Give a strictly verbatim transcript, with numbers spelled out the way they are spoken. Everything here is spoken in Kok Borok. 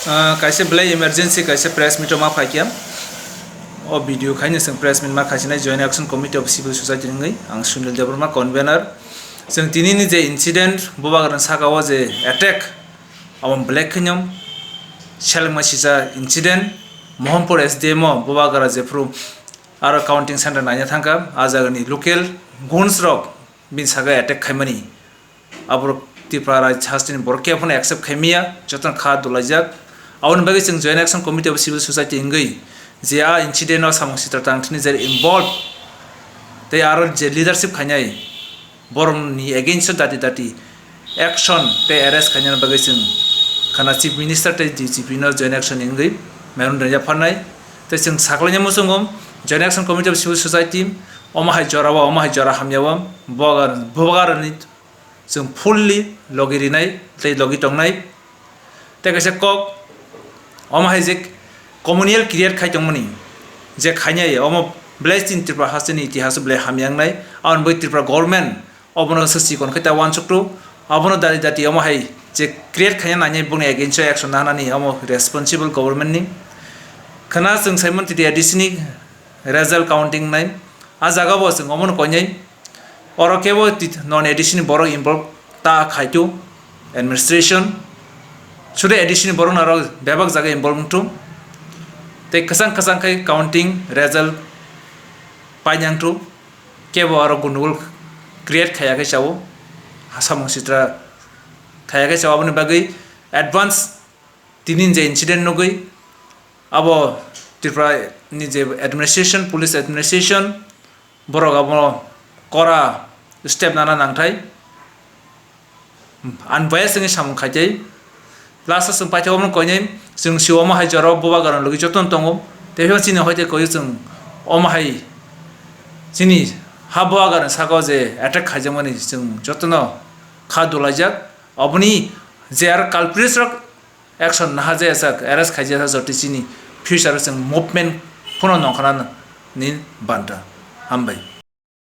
Ah, kaisa belai emergency kaisa press meet o ma phaikha. O video khaino chwng press meet ma khaisinai Joint Action Committee of Civil Society wngwi. Ang Sunil Debbarma, convener. Chwng tinini je incident, Bubagra saka o je attack, abo belai khaino selengma sisa incident. Mohanpur S D M o Bubagra jephru aro counting center naina thangkha, a jagani local goons rok bini saka attack khaimani. Aborok Tripura Rajya hasteni borok khe phano accept khaimaya, jotono kha dolaijak. Aboni bagwi chwng Joint Action Committee of Civil Society wngwi je a incident o samung sitra tangthini je involved tei aro je leadership khainai borokni against o dati dati action tei arrest khainani bagwi chwng khana Chief Minister tei D G P no Joint Action wngwi memorandum yapharnai. Tei chwng saklaina muchungo Joint Action Committee of Civil Society omo hai jora o, omo hai jora hamya o, Bubagra, Bubagrani chwng fully logi rinai tei logi tongnai. Tei kaisa kok, omo hai je communal create khai tongmani, je khainai omo belai chini Tripura hasteni itihas belai hamya wngnai. Aboni bagwi Tripura government obono se chikon khe ta uansuktu, abono dati dati omo hai je create khaina nainai boni against o action nanani omo responsible government ni. Khana chwng saimon titi A D C ni result counting nai, a jaga bo chwng omono koinai. Oro kebo tit-, non A D C ni borok involve ta khaitu administration. Sudu A D C ni borok naro bebak jaga involve wngtu. Tei kwchang kwchang khai counting result painangtu. Kebo aro gundugul create khaya khe chao. Samung sitra khaya khe chao. Aboni bagwi advance tini je incident nugwi abo Tripura ni je administration, police administration, borok abo kora step nana nangthai. Ang boya sini samung khaitei. Last o chwng paithago omo koinai chwng si omo hai jora o Bubagra logi jotono tongo. Tei chini hoite koi chwng omo hai chini ha Bubagra saka o je attack khaijakmani chwng jotono kha dolaijak. Oboni je aro culprits rok action naharjak, arrest khaijak, joto chini future o chwng movement phano nongkhorna ni banta. Hambai.